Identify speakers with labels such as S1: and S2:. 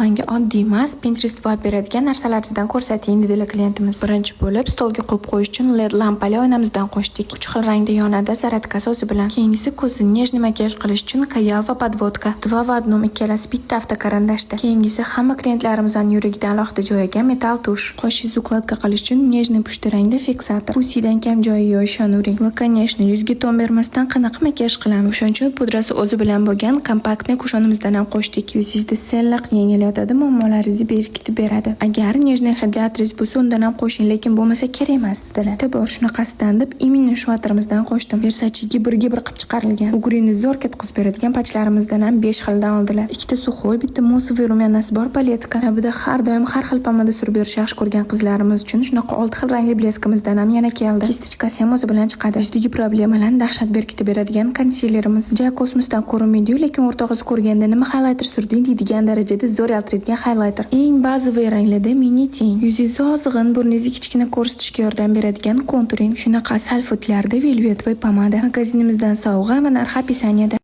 S1: "Manga oddiy emas, Pinterest vibe beradigan narsalardan ko'rsating", dedilar klientimiz. Birinchi bo'lib stolga qo'yib qo'yish uchun LED lampali oynamizdan qo'shdik. Uch xil rangda yonadi, зарядка si o'zi bilan. Keyingisi ko'zni нежный makiyaj qilish uchun kajal va подводка. Два в одном, ikkalasi bitta автокарандаш da. Keyingisi hamma klientlarimizning yuragidan alohida joy olgan metall тушь. Qoshingizni укладка qilish uchun нежный pushti rangda fiksator. Pusidan kam joyi yo'q, ishonuring. Va, конечно, yuzga ton bermasdan qanaqa makiyaj qilamiz? O'shaning uchun pudrasi o'zi bilan bo'lgan компактный кушон imizdan ham qo'shdik. Yuzingizda silliq, yengil yotadi, muammolaringizni berkitib beradi. "Agar нежный hidli atringiz bo'lsa, undan ham qo'shing, lekin bo'lmasa kerak emas", dedilar. Bor shunaqasidan deb именно shu atrimizdan qo'shdim. Versachega birga bir qilib chiqarilgan. Угри ni zo'r ketkazib beradigan патч larimizdan ham 5 xildan oldilar. Ikkita сухой, bitta муссовый румяна si bor палетка. Labida har doim har xil pomada surib yurish yaxshi ko'rgan qizlarimiz uchun shunaqa olti xil rangli блеск imizdan ham yana keldi. Кисточка si ham o'zi bilan chiqadi. Yuzdagi problemalarni dahshat berkitib beradigan konsilerimiz. Ja kosmosdan ko'rinmaydi-yu, lekin o'rtog'ingiz ko'rganda "Nima highlighter surding?" deydigan darajada zo'r yaltiraydigan highlighter. Eng bazaviy ranglarda mini тень. Yuzingizni ozg'in, burningizni kichkina ko'rsatishga yordam beradigan контуринг. Shunaqa salfetlarda velvetовый pomada. Magazinimizdan sovg'a va narxi описание da.